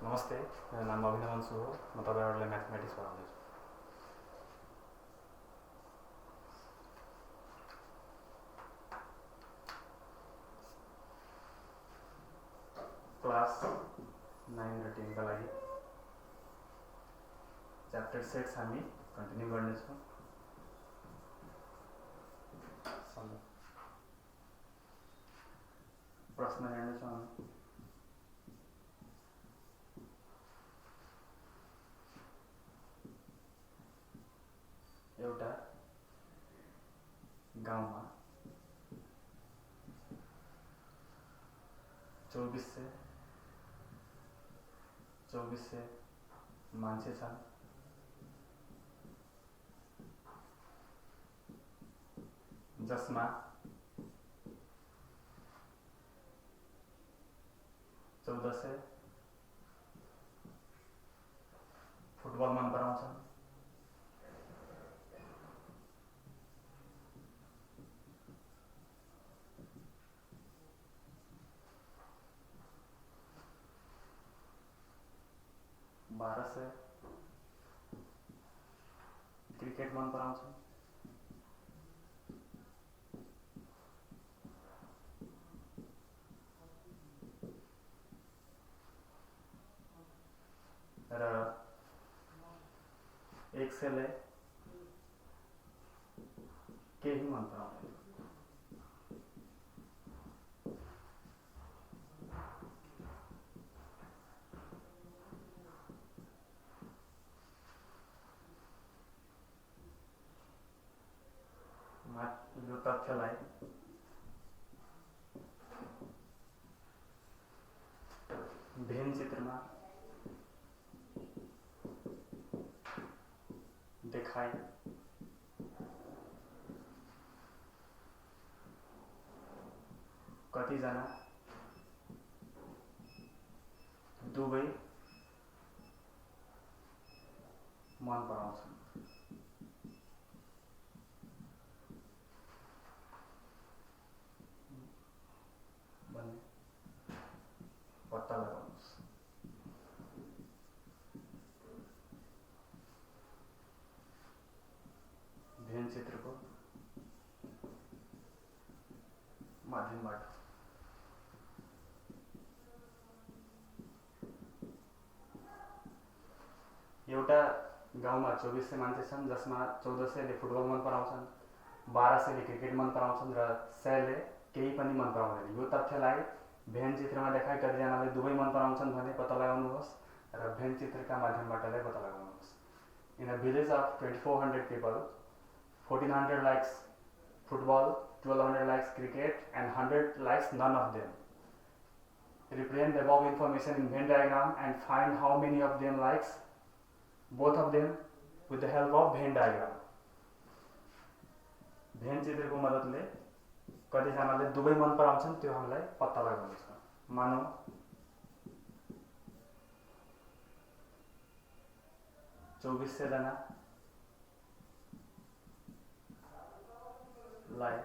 नमस्ते, मेरो नाम अभिनव अन्सु हो। म तपाईहरुलाई म्याथमेटिक्स पढाउँदैछु। क्लास 9 र 10 का लागि च्याप्टर 6 हामी कन्टिन्यू गर्नेछौँ। प्रश्न हेर्नेछौँ हामी। एउटा गाउँमा 2400 मान्छे छन्। जसमा 1400 फुटबल मन पराउँछन्, 1200 क्रिकेट मन पराउँछन्, र 100 ले केही मन पराउँदैन। यो तथ्यलाई भेन चित्रमा देखाई कतिजना दुवै मन पराउँछन् भन्ने पत्ता लगाउनुहोस्। भेन चित्रको माध्यमबाट एउटा गाउँमा 2400 मान्छे छन्, जसमा 1400 ले फुटबल मन पराउँछन्, 1200 ले क्रिकेट मन पराउँछन् र 100 ले केही पनि मन पराउँदैन। यो तथ्यलाई भेन चित्रमा देखाई कतिजनाले दुवै मन पराउँछन् भन्ने पत्ता लगाउनुहोस् र भेन चित्रका माध्यमबाट पत्ता लगाउनुहोस्। In a village of 2400 people, 1400 likes football, 1200 likes cricket, and 100 likes none of them. Represent the above information in Venn diagram and find how many of them likes both of them with the help of Venn diagram. Venn चित्रको मद्दतले कतिजनाले दुवै मन पराउँछन् त्यो हामीलाई पत्ता लगाउनु छ। मानौ 2400 जना लाई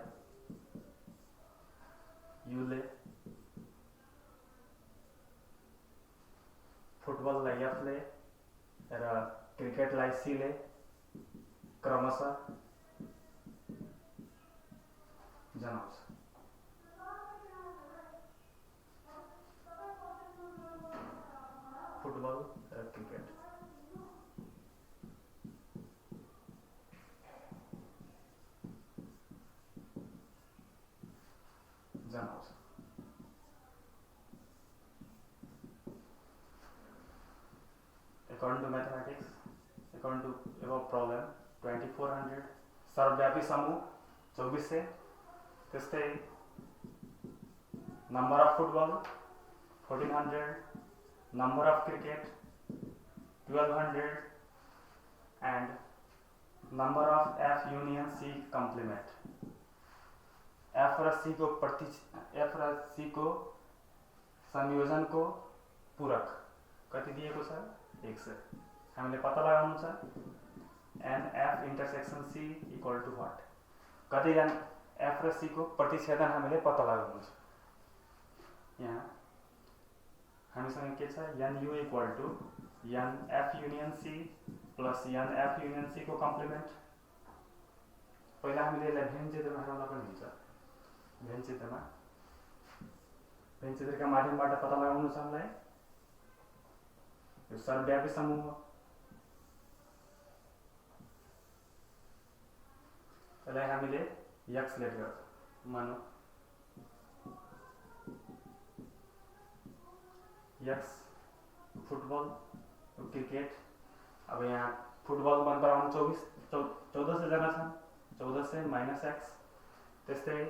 युले, फुटबललाई एफ ले र क्रिकेटलाई सी ले क्रमशः जनाउँछ। फुटबल र क्रिकेट जनाउँछ। According to mathematics, according to above problem, 2400 सर्वव्यापी समूह 2400, त्यस्तै number of football 1400, number of cricket 1200 and number of F union C complement. F र C को संयोजन को पूरक कति दिएको छ? 100। हामीले पत्ता लगाउनु छ and F intersection C equal to what? कतिजना F र C को प्रतिच्छेदन हामीले पत्ता लगाउनु छ। यहाँ हामीसँग के छ NU equal to NF union C plus NF union C को कम्प्लिमेन्ट। पहिला हामीले यसलाई भेन चित्रमा हेराउँदा पनि हुन्छ। भेन चित्रका माध्यमबाट पत्ता लगाउनु छ हामीलाई। यो सर्वव्यापी समूह हो। यसलाई हामीले x लेट गर्छौँ। मानौ x फुटबल क्रिकेट। अब यहाँ फुटबल मन पराउनु 1400 जना छन्। 1400 माइनस x। त्यस्तै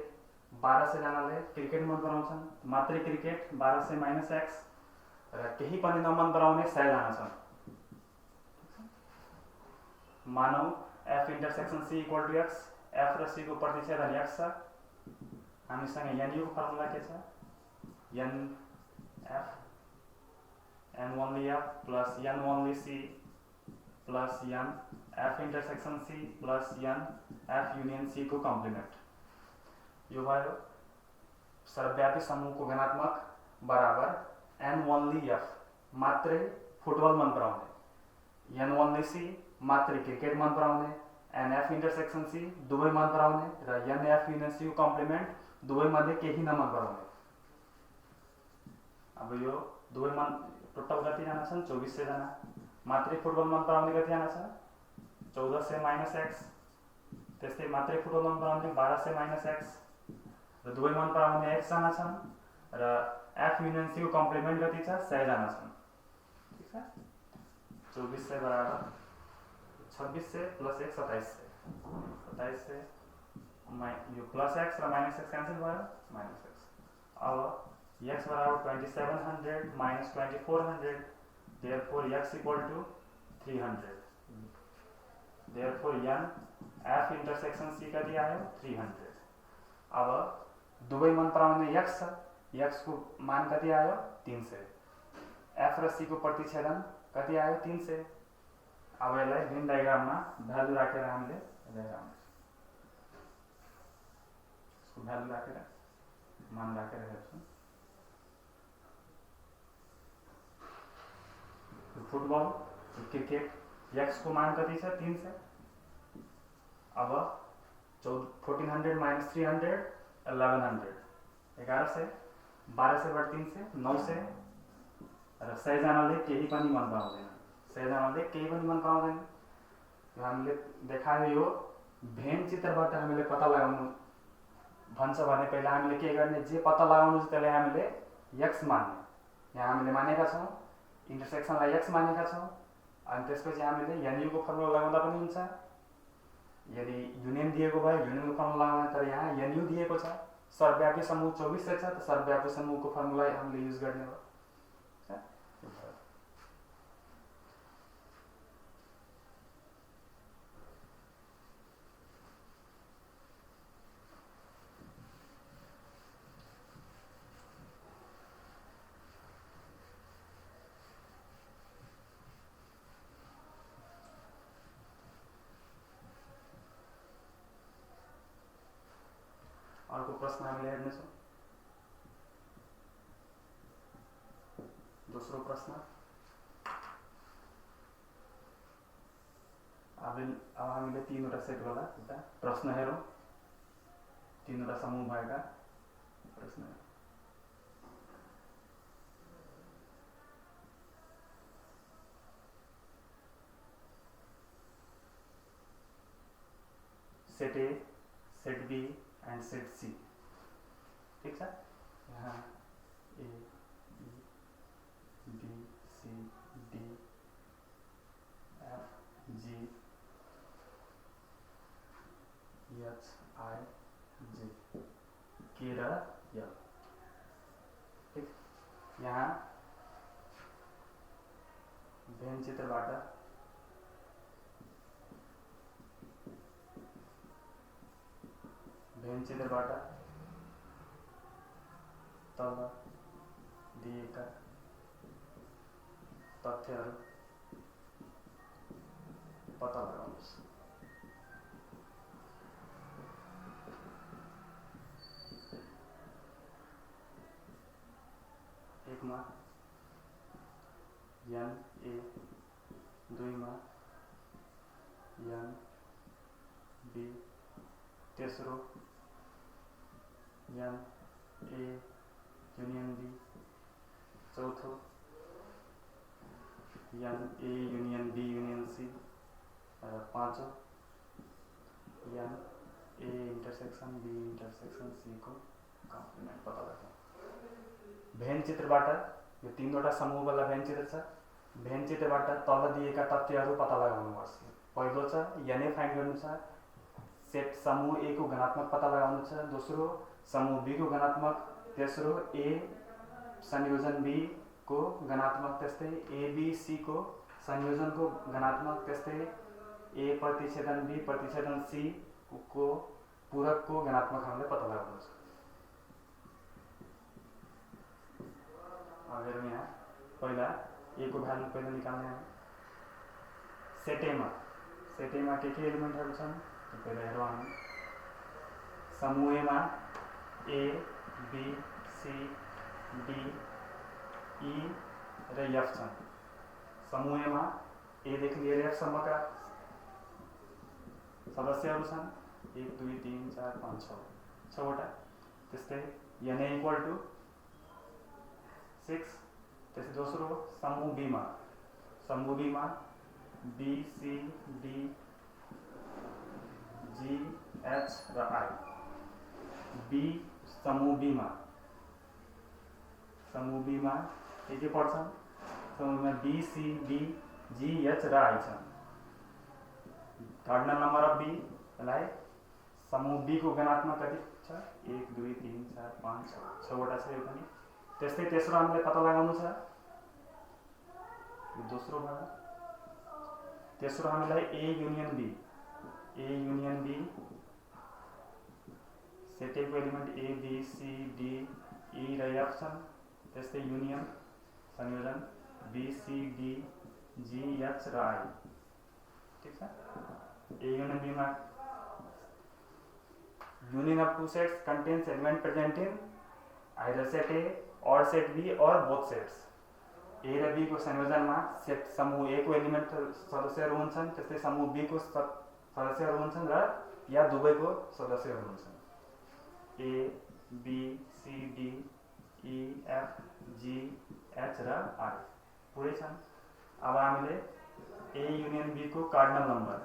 1200 जनाले क्रिकेट मन पराउँछन्। मात्रै क्रिकेट 1200 माइनस x। र केही पनि नमन पराउने 100 जना छन्। मानौ f intersection c equal to x। f र c को प्रतिच्छेदन x छ। हामीसँग NU को फर्मुला के छ? NF n only f plus n only c plus n f intersection c plus n f union c को कम्प्लिमेन्ट। यो भयो सर्वव्यापी समूहको घनात्मक बराबर n only f मात्रै फुटबल मन पराउने, n only c मात्रै क्रिकेट मन पराउने, NF इंटरसेक्शन C दुवै मन पराउने र NF युनियन C को कम्प्लिमेन्ट दुवै मध्ये केही नमन पराउने। अब यो दुवै मन टोटल कति जना छन्? 2400 जना। मात्रै फुटबल मन पराउने कति जना छ? 1400 माइनस x। त्यस्तै मात्रै फुटबल मन पराउने 1200 माइनस x र दुवै मन पराउने x जना छन् र F युनियन C को कम्प्लिमेन्ट कति छ? 100 जना छन्। ठीक छ। 2400 बराबर 2600 प्लस 1 2700। 2700 यो प्लस x र माइनस x क्यान्सल भयो, माइनस x। अब x बराबर 2700 minus 2400, therefore x equal to 300। therefore n f intersection c कति आयो? 300। अब दुवै मन पराउने x छ, x को मान कति आयो? 300। f र c को प्रतिच्छेदन कति आयो? 300। अब यसलाई भेन डायग्राममा भ्यालु राखेर हामीले यसको भ्यालु राखेर मान राखेर हेर्छौँ। फुटबल क्रिकेट x को मान कति छ? 300। अब 1400 माइनस 300 1100 1100 1200 बाट 300 900 र 100 जनाले केही पनि मन पराउँदैन। 100 जनाले केही पनि मन पराउँदैन। यो हामीले देखायो। यो भेन चित्रबाट हामीले पत्ता लगाउनु भन्छ भने पहिला हामीले के गर्ने? जे पत्ता लगाउनु छ त्यसलाई हामीले x मान्ने। यहाँ हामीले मानेका छौँ इन्टरसेक्सनलाई x मानेका छौँ। अनि त्यसपछि हामीले NU को फर्मुला लगाउँदा पनि हुन्छ। यदि युनियन दिएको भए युनियन को फर्मुला लगाउने, तर यहाँ NU दिएको छ। सर्वव्यापी समूह 2400 छ, त सर्वव्यापी समूहको फर्मुला हामीले युज गर्ने हो। अर्को प्रश्न हामीले हेर्नेछौँ। दोस्रो प्रश्न। अब हामीले तीनवटा सेट वाला एउटा प्रश्न हेरौँ। तीनवटा समूह भएका प्रश्न। Set A, set B and set C. ठीक है। यहाँ A B C D F G H I J K र एल। ठीक। यहाँ भेन चित्रबाट तल दिएका तथ्यहरू पत्ता लगाउनुहोस्। एकमा एन ए दुईमा एन बी तेस्रो एन ए युनियन बी चौथो N A union B union C र पाँचौं N A intersection B intersection C को कम्प्लिमेन्ट पत्ता लगाउँ। भेन चित्रबाट यो तीनवटा समूह वाला भेन चित्र छ। भेन चित्रबाट तल दिएका तथ्यहरू पत्ता लगाउनुपर्छ। पहिलो छ एनए फाइन्ड गर्नु छ, सेट समूह ए को घनात्मक पत्ता लगाउनु छ, दोस्रो समूह बी को घनात्मक, तेस्रो ए संयोजन बी को घनात्मक, त्यस्तै ए बी सी को संयोजन को घनात्मक, त्यस्तै ए प्रतिच्छेदन बी प्रतिच्छेदन सी को पूरक को घनात्मक हामीले पत्ता लगाउनु छ। अब हेरौँ यहाँ पहिला ए को भ्यालु पहिला निकाल्ने हो। सेट ए मा के एलिमेन्टहरू छन् पहिला हेरौँ हामी। समूह ए मा A B C D E र एफ छन्। समूह ए मा ए देखि लिएर एफ सम्मका सदस्यहरू छन् 1 2 3 4 5 6 6वटा। त्यस्तै एन इक्वल टू 6। त्यस्तै दोस्रो समूह बी मा B C D G H र आई। बी समूह बी मा के पर्छन्? समूह में B C D G H र आई छन्। कार्डिनल नंबर अफ बी लाई समूह बी को घनात्मक कति छ? 1 2 3 4 5 6 वटा छ यो पनि। त्यस्तै तेस्रो हामीले पत्ता लगाउनु छ यो दोस्रो भयो। तेस्रो हामीलाई A union B set A को element A B C D E र एफ छन्। त्यस्तै युनियन संयोजन B C D G H र आई। ठीक छ। ए युनियन बी मा union of two sets contains element present in either set A or set B or both sets. A र B को संयोजन में सेट समूह A को एलिमेंट सदस्यहरू हुन्छन्, त्यस्तै समूह B को सदस्यहरू हुन्छन् र या दुवैको सदस्यहरू हुन्छन्। A B C D E F G H र I पुरै छन्। अब हामीले A युनियन B को कार्डिनल नंबर,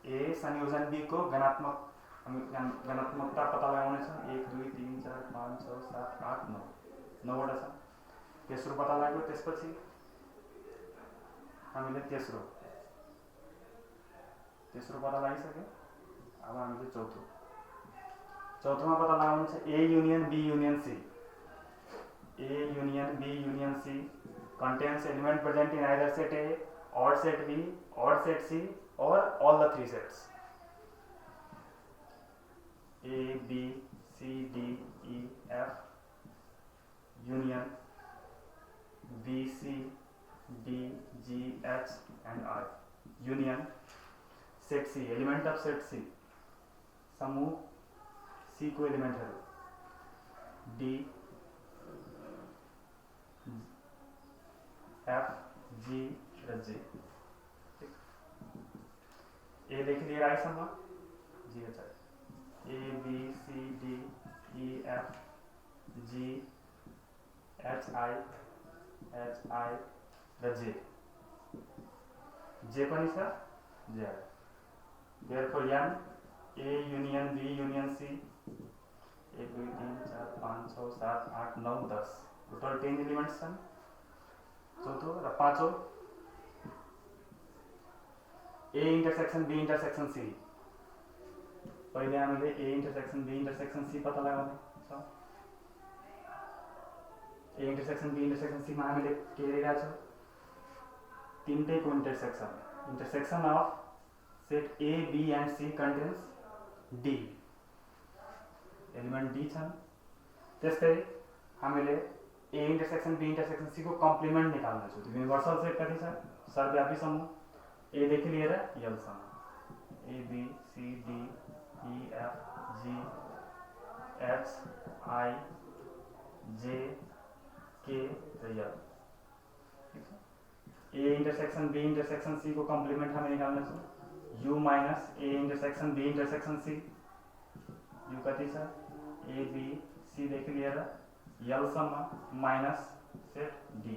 A संयोजन B को घनात्मकता पत्ता लगाउने छ। 1 2 3 4 5 6 7 8 9 9 वटा छ। तेस्रो पत्ता लाग्यो। त्यसपछि हामीले तेस्रो पत्ता लगाइसक्यो। अब हामीले चौथोमा पत्ता लगाउनु छ A union B union C. A union B union C contains element present in either set A or set B or set C or all the three sets. A B C D E F union B C D G H and I union set C element of set C समूह C को element है D F G र J। ए देख लिएर आइसम्म G H I A B C D E F G H I र J। J पनि छ J। therefore N A union B union C 1 2 3 4 5 6 7 8 9 10 total 10 elements छन्। चौथो र पाँचौं A intersection B intersection C। पहिले हामीले A intersection B intersection C पत्ता लगाउने छ। A intersection B intersection C मा हामीले के हेरिरहेका छौं? तीनटैको intersection of set A B and C contains D element D छन्। त्यस्तै हामीले A intersection B intersection C को कम्प्लिमेंट निकाल्नु छ। यूनिभर्सल सेट कति छ? सर्वव्यापी समूह A देखि लिएर L सम्म A B C D E F G H I J K र L। A intersection B intersection C को कॉम्प्लीमेंट हमें निकालना छ U minus A intersection B intersection C U कति छ ए बी सी देखि लिएर यल सम्म माइनस सेट डी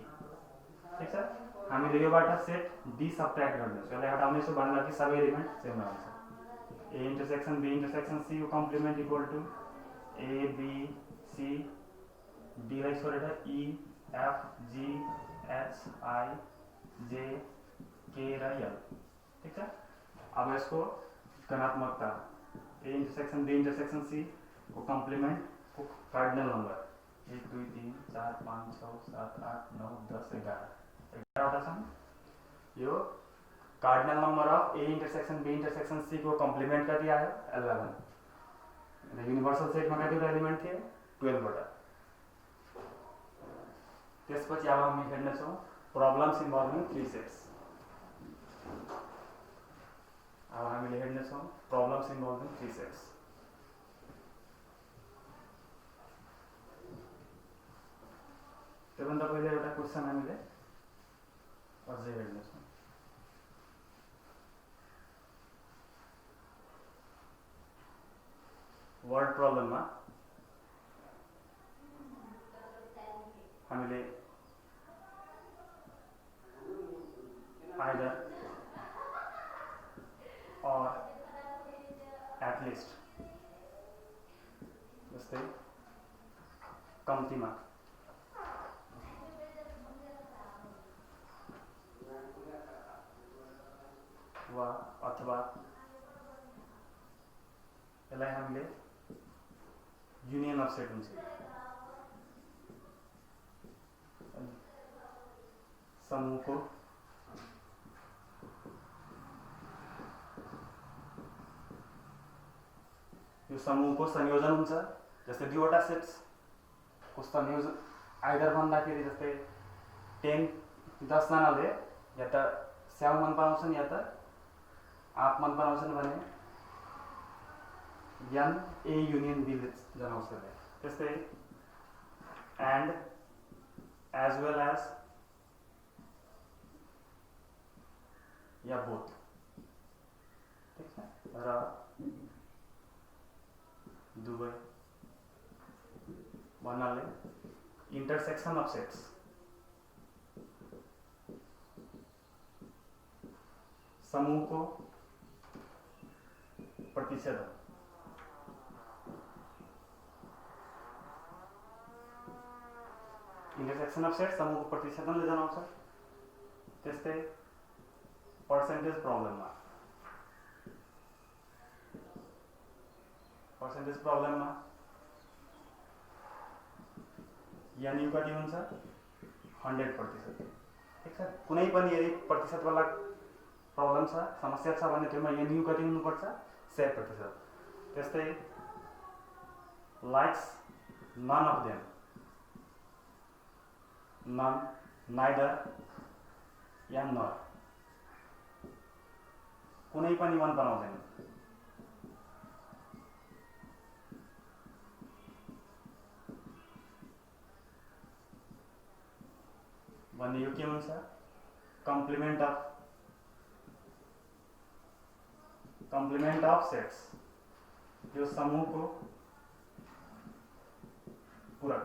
ठीक छ हामीले योबाट सेट डी सबट्र्याक्ट गर्नेछौँ यसलाई हटाउनेछौँ भन्दा कि सबै एलिमेन्ट सेम आउँछ A intersection B intersection C को complement equal to A B C D लाई छोडेर E F G H I J K र यल ठीक छ अब यसको गणात्मकता A intersection B intersection C को कॉम्प्लीमेंट को कार्डिनल नंबर 1 2 3 4 5 6 7 8 9 10 11 वटा छन् यो cardinal number of A intersection B intersection C को कॉम्प्लीमेंट कति आयो 11 र युनिभर्सल सेटमा कतिवटा एलिमेन्ट थिए 12 वटा त्यसपछि अब हामी हेर्नेछौँ प्रब्लम्स इन्भल्भिङ 3 सेट्स अब हामीले हेर्नेछौँ प्रब्लम्स इन्भल्भिङ 3 सेट्स त्योभन्दा पहिले एउटा क्वेसन हामीले अझै हेर्नेछौँ वर्ड प्रब्लममा हामीले either or at least जस्तै कम्तीमा वा अथवा यसलाई हामीले युनियन अफ सेट हुन्छ समूहको यो समूहको संयोजन हुन्छ जस्तै दुईवटा सेट्स को संयोजन आइदर भन्दाखेरि जस्तै 10 जनाले या त स्याउ मन पराउँछन् या त आप मन पराउँछन् भने एन ए युनियन बी जनाउँछ त्यस्तै एन्ड एज वेल एज या बोथ ठीक छ र दुवै भन्नाले इंटरसेक्शन अफ सेट्स समूह को प्रतिच्छेदन इंटरसेक्शन अफ सेट्स समूह को प्रतिच्छेदनले जनाउँछ त्यस्तै पर्सेन्टेज प्रब्लममा यानी कति हुन्छ 100% ठीक छ कुनै पनि यदि प्रतिशत वाला प्रब्लम छ समस्या छ भने त्यसमा यानी कति हुनुपर्छ 100% त्यस्तै likes none of them none neither या नट कुनै पनि मन पराउँदैन भन्ने यो के हुन्छ कम्प्लिमेन्ट अफ सेट्स यो समूह को पूरक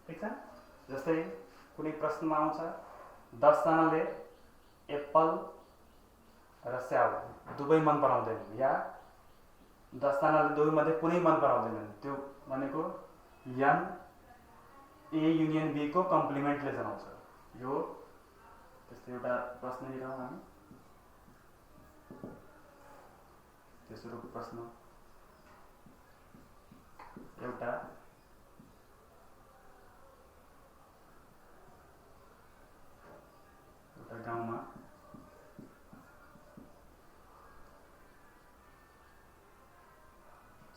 ठीक छ जस्तै कुनै प्रश्नमा आउँछ 10 जनाले एप्पल र स्याउ दुवै मन पराउँदैन या 10 जनाले दुवै मध्ये कुनै मन पराउँदैन त्यो भनेको एन ए युनियन बी को कम्प्लिमेन्टले जनाउँछ यो त्यस्तै एउटा प्रश्न हेरौँ हामी तेस्रो प्रश्न एउटा गाउँमा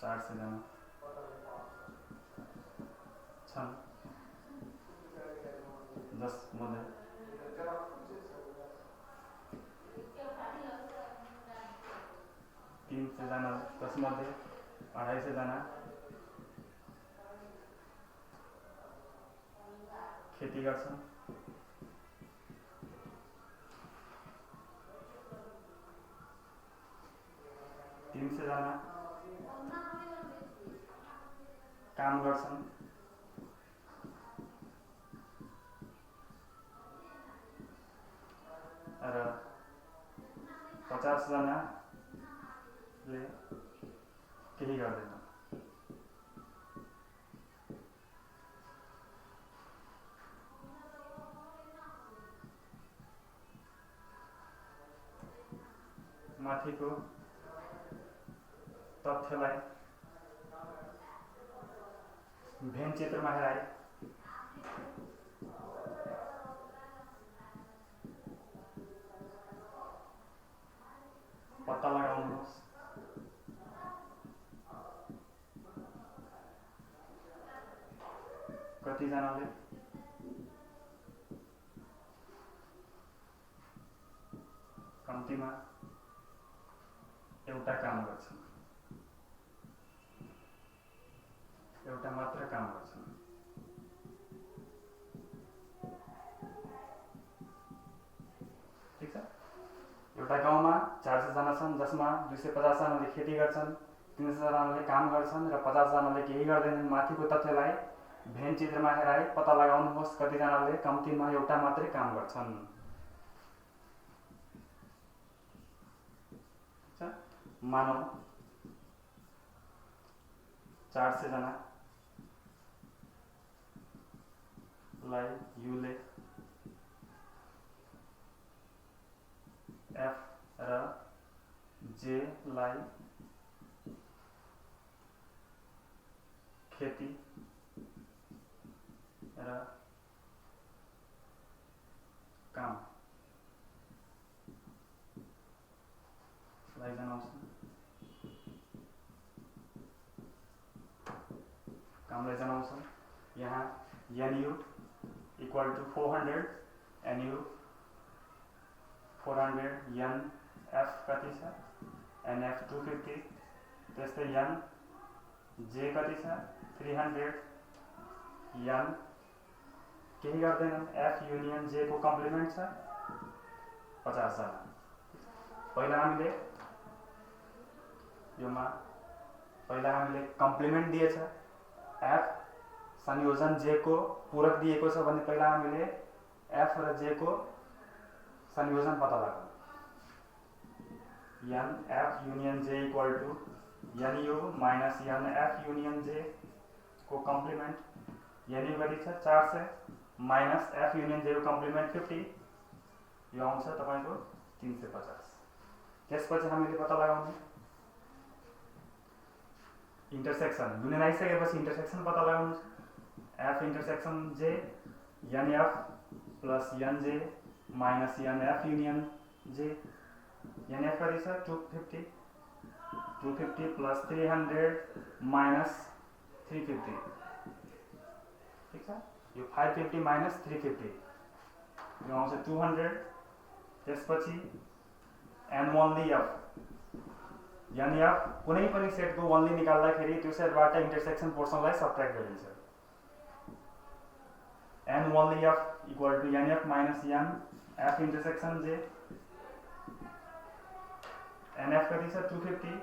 400 जना छन् 10 मध्ये 300 जना 10 मध्ये 250 जना खेती गर्छन् काम गर्छन् र 50 जनाले केही गर्दैनन्। माथिको तथ्यलाई भेन चित्रमा हेराई पत्ता लगाउनुहोस्। कतिजनाले कम्तीमा एउटा काम गर्छन्, एउटा मात्र काम गर्छन्। ठिक छ। एउटा गाउँमा 400 जना छन् जसमा 250 जनाले खेती गर्छन्, 300 जनाले काम गर्छन् र 50 जनाले केही गर्दैनन्। माथिको तथ्यलाई भेन चित्रमा हेराई पत्ता लगाउनुहोस् कतिजनाले कम्तीमा एउटा मात्रै काम गर्छन्। मानौ 400 जनालाई युले एफ र जे लाई खेती र काम लाई जनाउँछन्। कामलाई जनाउँछन्। यहाँ NU equal two 400 NU 400 NF कति छ NF 250 त्यस्तै NJ कति छ 300 N केही गर्दैनन्। F युनियन J को कम्प्लिमेन्ट छ 50 जना। पहिला हामीले कम्प्लिमेन्ट दिएछ F संयोजन J को पूरक दिएको छ भने पहिला हामीले F र J को संयोजन पत्ता लगाऊ। NF union J equal to NU minus NF union J को कम्प्लिमेन्ट NU कति छ 400 माइनस F युनियन J को कम्प्लिमेन्ट 50 यो आउँछ तपाईको 350। त्यसपछि हामीले पत्ता लगाउने इंटरसेक्शन युनियन आइसकेपछि इंटरसेक्शन पत्ता लगाउनु। F intersection J NF plus NJ minus NF union J NF कति छ 250 प्लस 300 माइनस 350 ठीक छ। यो 550 माइनस 350 यो आउँछ 200। त्यसपछि N ओन्ली F NF कुनै पनि सेटको ओन्ली निकाल्दाखेरि त्यो सेटबाट इंटरसेक्शन पोर्सनलाई सबट्र्याक्ट गरिन्छ। N only F equal to NF minus N F intersection J NF कति छ 250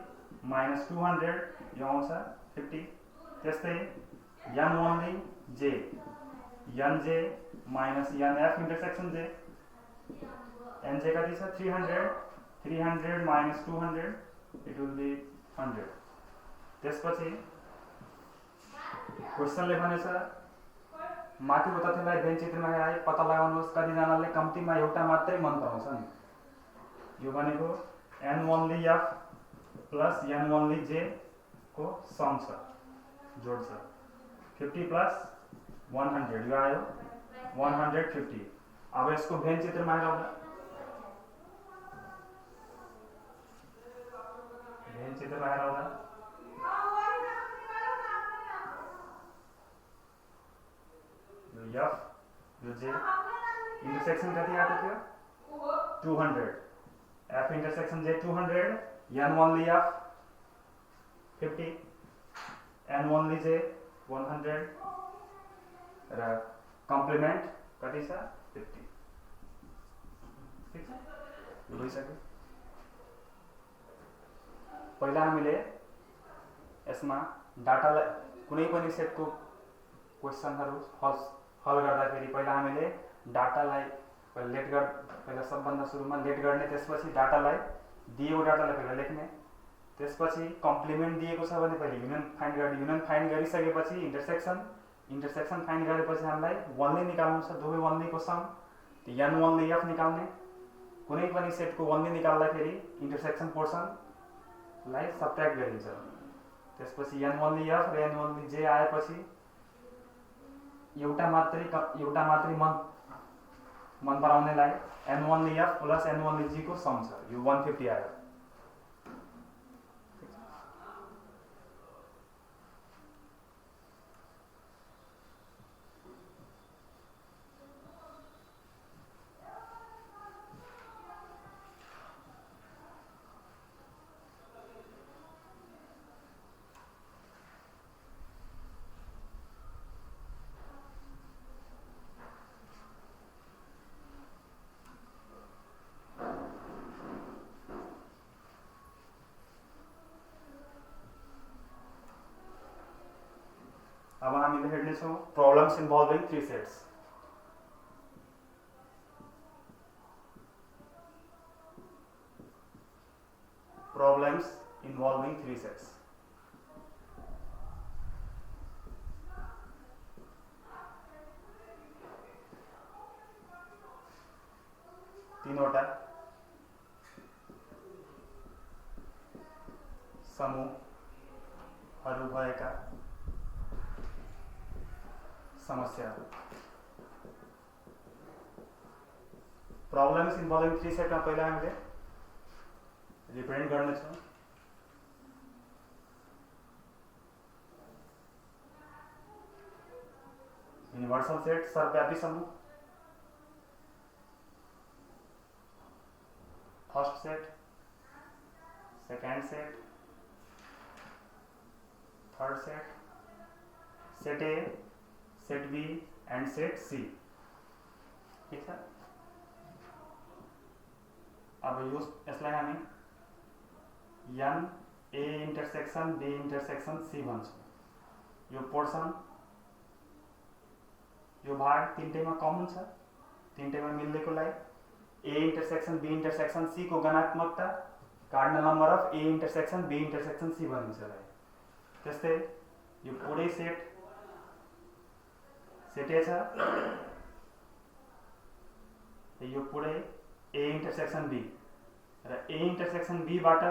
माइनस 200 यो आउँछ 50। त्यस्तै N only J NJ minus NF intersection J NJ कति छ 300 माइनस 200 it will be 100। त्यसपछि क्वेशनले भनेछ माथिको तथ्यलाई भेन चित्रमा हेराई पत्ता लगाउनुहोस् कतिजनाले कम्तीमा एउटा मात्रै मन पराउँछन्। यो भनेको N only F plus N only J को सम छ जोड छ 50 प्लस 100 यो आयो 150। अब यसको भेन चित्रमा हेरौँ। भेन चित्रमा हेरौँ यो F यो J इंटरसेक्शन कति आएको थियो 200 F intersection J 200 N only F 50 N only J 100 र कम्प्लिमेन्ट कति छ 50 ठीक छ। यो भइसक्यो। पहिला हामीले यसमा डाटालाई कुनै पनि सेटको क्वेसनहरू हल गर्दाखेरि पहिला हामीले डाटालाई पहिला सबभन्दा सुरुमा लेट गर्ने, त्यसपछि डाटालाई दिएको डाटालाई पहिला लेख्ने, त्यसपछि कम्प्लिमेन्ट दिएको छ भने पहिले युनियन फाइन्ड गर्ने, युनियन फाइन्ड गरिसकेपछि इन्टरसेक्सन फाइन्ड गरेपछि हामीलाई वनली निकाल्नु छ, दुवै वनलीको सम, त्यो एन वनली एफ निकाल्ने। कुनै पनि सेटको वनली निकाल्दाखेरि इन्टरसेक्सन पोर्सनलाई सबट्र्याक्ट गरिन्छ, त्यसपछि एन वनली एफ र एन वनली जे आएपछि एउटा मात्रै मन पराउनेलाई n only F plus n only G को सम छ, यो 150 आयो। अब हामीले हेर्नेछौँ problems involving 3 sets. Problems involving 3 sets. तीनवटा समूहहरू भएका समस्याहरू। प्रब्लम्स इन्भल्भिङ 3 सेटमा पहिला हामीले रिप्रेजेन्ट गर्नेछौँ। युनिभर्सल सेट सर्वव्यापी समूह, first set, second set, third set, set A, set B and set C. ठीक है, अब यसलाई हामी n A intersection B intersection C भन्छौँ। यो पोर्सन, यो भाग तीनटैमा कमन छ, तीनटैमा मिल्नेकोलाई A intersection B intersection C को गणात्मकता cardinal number of A intersection B intersection C भनिन्छ। त्यस्तै यो पुरै सेट ए छ, यो पुरै ए इंटरसेक्शन बी र ए इंटरसेक्शन बी बाट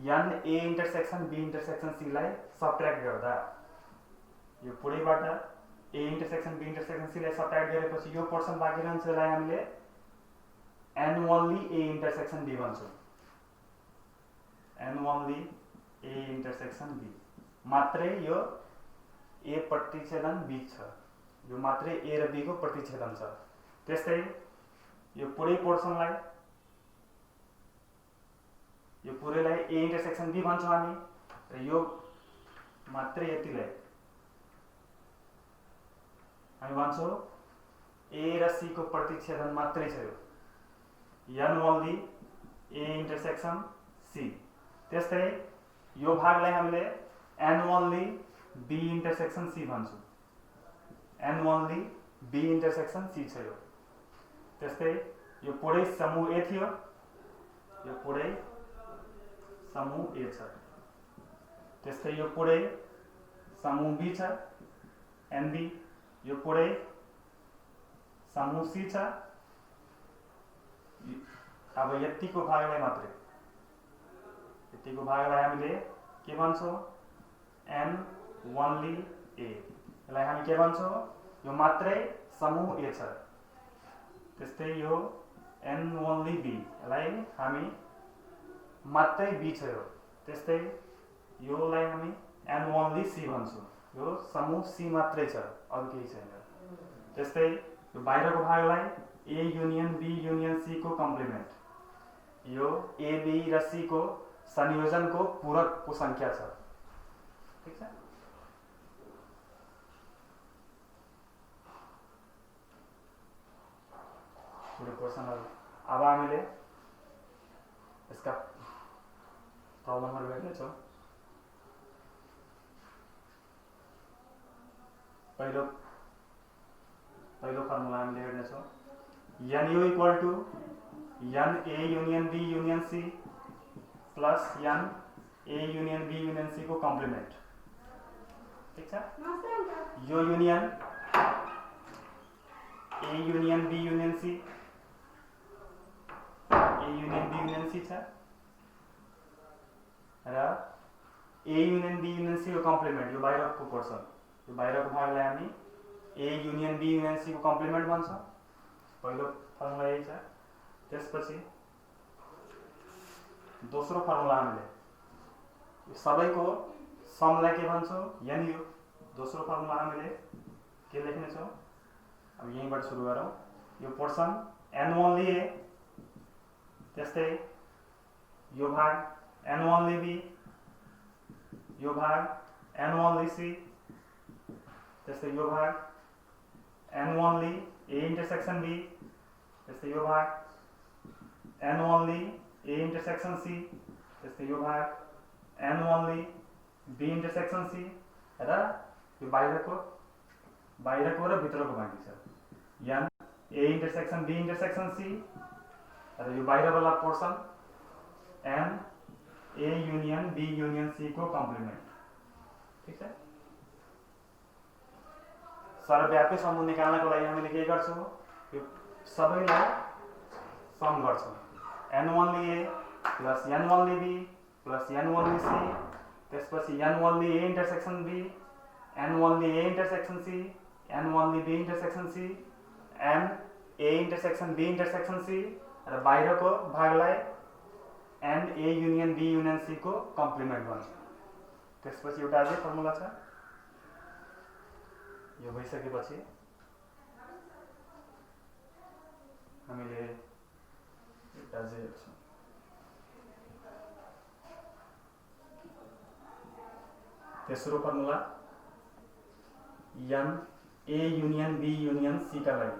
n A intersection B intersection C लाई सबट्र्याक्ट गर्दा यो पुरैबाट A intersection B intersection C लाई सबट्र्याक्ट गरेपछि यो पोर्सन बाँकी रहन्छ, यसलाई हामीले n only A intersection B भन्छौँ। N only A intersection B, मात्रै यो ए प्रतिच्छेदन बी छ, यो मात्रै ए र बी को प्रतिच्छेदन छ। त्यस्तै यो पुरै पोर्सनलाई, यो पुरैलाई ए इंटरसेक्शन बी भन्छौँ हामी, र यो मात्रै यतिलाई हामी भन्छौँ ए र सी को प्रतिच्छेदन मात्रै छ, यो n only A intersection C. त्यस्तै यो भागलाई हामीले n only B intersection C भन्छौँ, n only B intersection C छ यो। त्यस्तै यो पुरै समूह ए थियो, यो पुरै समूह ए छ। त्यस्तै यो पुरै समूह बी छ, एन बी, यो पुरै समूह सी छ। अब यतिको भागलाई मात्रै, यतिको भागलाई हामीले के भन्छौँ, एन ओन्ली ए, यसलाई हामी के भन्छौँ, यो मात्रै समूह ए छ। त्यस्तै यो एन ओन्ली बी, यसलाई हामी मात्रै बी छ यो। त्यस्तै योलाई हामी एन ओन्ली सी भन्छौँ, यो समूह सी मात्रै छ, अरू केही छैन। त्यस्तै यो बाहिरको भागलाई A union B union C को कम्प्लिमेन्ट, यो ए बी र सी को संयोजनको पूरक को संख्या छ। ठीक छ, पूरे पोर्सनहरु। अब हामीले यसका प्रब्लमहरु हेर्नेछौँ। पहिलो फर्मुला हामीले हेर्नेछौँ NU equal to NA union B union C plus NA union B union C को कम्प्लिमेन्ट। ठीक छ, यो union A union B union C, A union B union C छ र A union B union C को complement, यो बाहिरको portion, यो बाहिरको भागलाई हामी A union B union C को कम्प्लिमेन्ट भन्छौँ। पहिलो फर्मुला यही छ। त्यसपछि दोस्रो फर्मुला हामीले यो सबैको समलाई के भन्छौँ, NU। दोस्रो फर्मुला हामीले के लेख्नेछौँ, अब यहीँबाट सुरु गरौँ। यो पोर्सन N ओन्ली A, त्यस्तै यो भाग N ओन्ली B, यो भाग N ओन्ली C, त्यस्तै यो भाग N only A intersection B, त्यस्तै यो भाग N only A intersection C, त्यस्तै यो भाग N only B intersection C र यो बाहिरको र भित्रको बाँकी छ N A intersection B intersection C र यो बाहिरवाला portion N A union B union C को कम्प्लिमेन्ट। ठीक छ, सर्वव्यापी समूह निकाल्नको लागि हामीले के गर्छौँ, यो सबैलाई सम गर्छौँ। N only A plus N only B plus N only C, त्यसपछि N only A intersection B, N only A intersection C, N only B intersection C, N A intersection B intersection C र बाहिरको भागलाई N A union B union C को complement भन्छ। त्यसपछि एउटा अझै formula छ, यो भइसकेपछि हामीले एउटा अझै हेर्छौँ। तेस्रो formula N A union B union C का लागि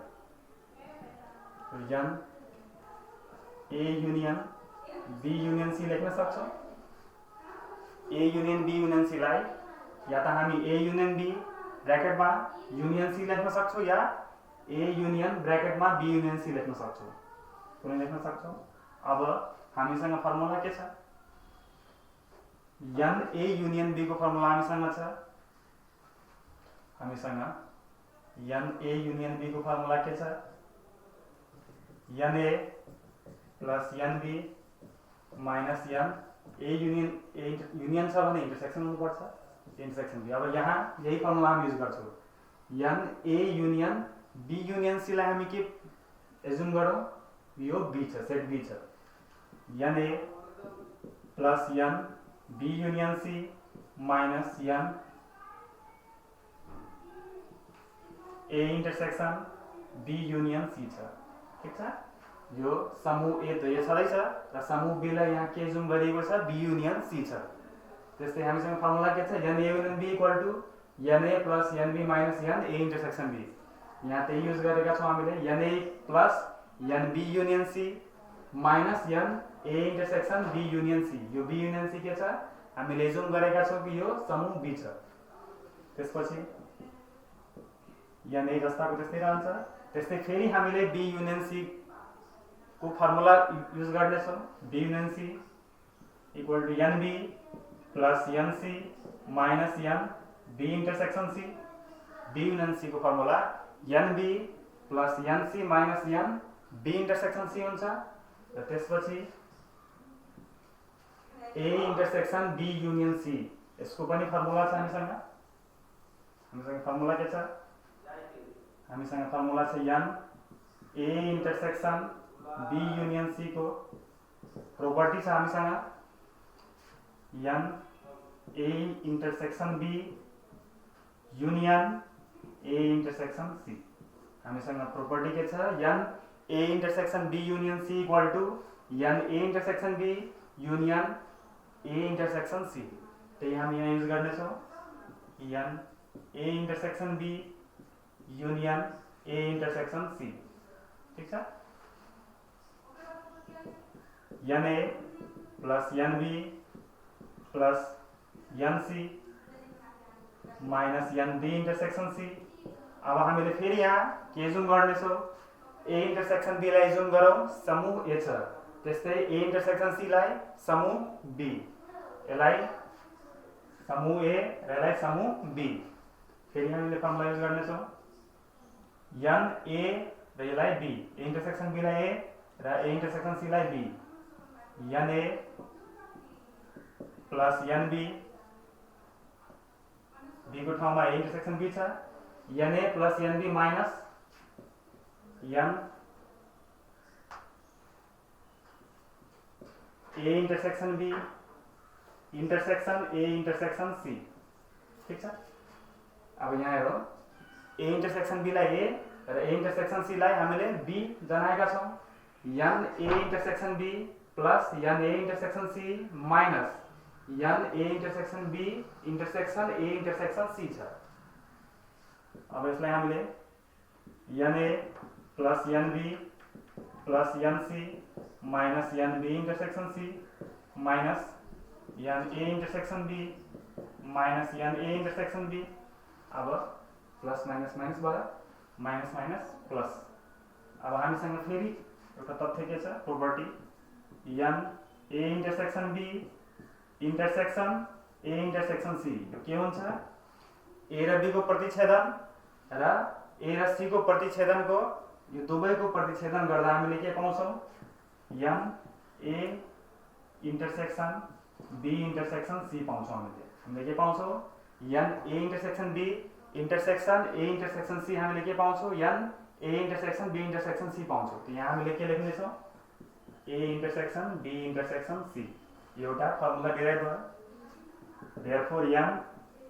N A union B union C लेख्न सक्छौँ। A union B union C लाई या त हामी A युनियन B ब्रैकेटमा युनियन C लेख्न सक्छौँ या A युनियन ब्रैकेटमा B युनियन C लेख्न सक्छौँ, कुनै लेख्न सक्छौँ। अब हामीसँग फर्मुला के छ, N A युनियन B को फर्मुला हामीसँग छ। हामीसँग N A युनियन B को फर्मुला के छ, NA plus NB minus N A union छ भने इन्टरसेक्सन हुनुपर्छ, इन्टरसेक्सन B। अब यहाँ यही फर्मुला हम युज गर्छौँ। N A union B union C लाई हामी के एज्युम गरौँ, यो B छ, सेट B छ। NA plus N B union C minus N A intersection B union C छ। ठीक छ, यो समूह A त यो छँदैछ र समूह B लाई यहाँ के एज्युम गरिएको छ, B युनियन C छ। त्यस्तै हामीसँग फर्मुला के छ, NA union B equal to NA plus NB minus N A intersection B। यहाँ त्यही युज गरेका छौँ हामीले, NA plus NB union C minus N A intersection B union C। यो B युनियन C के छ, हामीले एज्युम गरेका छौँ कि यो समूह B छ। त्यसपछि NA जस्ताको त्यस्तै रहन्छ। त्यस्तै फेरि हामीले B युनियन C को फर्मुला युज गर्नेछौँ। B union C equal to NB plus NC minus N B intersection C। B union C को formula NB plus NC minus N B intersection C हुन्छ। र त्यसपछि A intersection B union C, यसको पनि formula छ हामीसँग। Formula के छ, हामीसँग फर्मुला छ N A intersection B union C को प्रोपर्टी छ हामीसँग N A intersection B union A intersection C। हामीसँग प्रोपर्टी के छ, N A intersection B union C equal to N A intersection B union A intersection C। त्यही हामी यहाँ use गर्नेछौँ, N A intersection B union A intersection C। ठीक छ, NA plus NB plus NC minus NB intersection C अब हामीले फेरि यहाँ के जुम गर्नेछौँ, ए इन्टरसेक्सन बी लाई जुम गरौँ, समूह ए छ। त्यस्तै ए इन्टरसेक्सन सी लाई समूह बी, यसलाई समूह ए र यसलाई समूह बी। फेरि हामीले फर्मुला युज गर्नेछौँ, एन ए र यसलाई बी, ए इन्टरसेक्सन बी लाई ए र ए इन्टरसेक्सन सी लाई B, N A plus an B, B को ठाउँमा ए इन्टरसेक्सन बी छ, N A plus an B minus N A intersection B intersection A intersection C. ठीक छ। अब यहाँ हेरौँ, ए इन्टरसेक्सन बी लाई ए र ए इन्टरसेक्सन सी लाई हामीले बी जनाएका छौँ, N A intersection B plus N A intersection C minus N A intersection B intersection A intersection C छ। अब यसलाई हामीले N A plus an B plus an C minus an B intersection C minus N A intersection B minus N A intersection B. अब plus minus minus भयो, minus minus plus. अब हामीसँग फेरि एउटा तथ्य के छ, property, N A intersection B intersection A intersection C. यो के हुन्छ, ए र बी को प्रतिच्छेदन र ए र सी को प्रतिच्छेदनको यो दुवैको प्रतिच्छेदन गर्दा हामीले के पाउँछौँ, n A intersection B intersection C पाउँछौँ। हामीले के पाउँछौँ, n A intersection B intersection A intersection C हामीले के पाउँछौँ, n A intersection B intersection C पाउँछौँ। त यहाँ हामीले के लेख्नेछौँ, A intersection B intersection C, एउटा फर्मुला डिराइभ भयो। Therefore n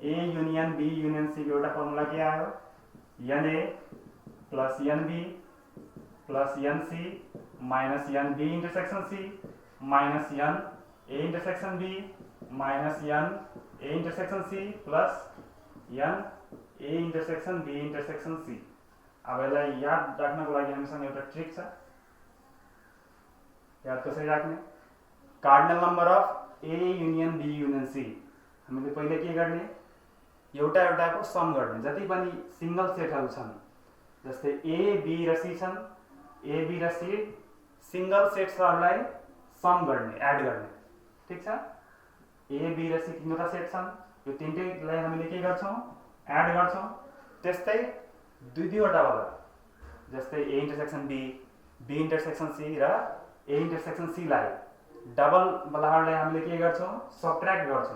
A union B union C को एउटा फर्मुला के आयो, n A plus an B plus an C minus an B intersection C minus N A intersection B minus N A intersection C plus N A intersection B intersection C. अब यसलाई याद राख्नको लागि हामीसँग एउटा trick छ। याद कसरी राख्ने, cardinal number of A union B union C. हामीले पहिले के गर्ने, एउटा एउटाको सम गर्ने। जति पनि सिंगल सेटहरू छन्, जस्तै ए बी र सी छन्, ए बी र सी सिंगल सेट्सहरूलाई सम गर्ने, एड गर्ने। ठीक छ। ए बी र सी तीनवटा सेट छन्, यो तीनटैलाई हामीले के गर्छौँ, एड गर्छौँ। त्यस्तै दुई दुईवटा होला, जस्तै A intersection B, B intersection C र ए इन्टरसेक्सन सी लाई डबल वालाहरूलाई हामीले के गर्छौँ, सबट्र्याक्ट गर्छौँ।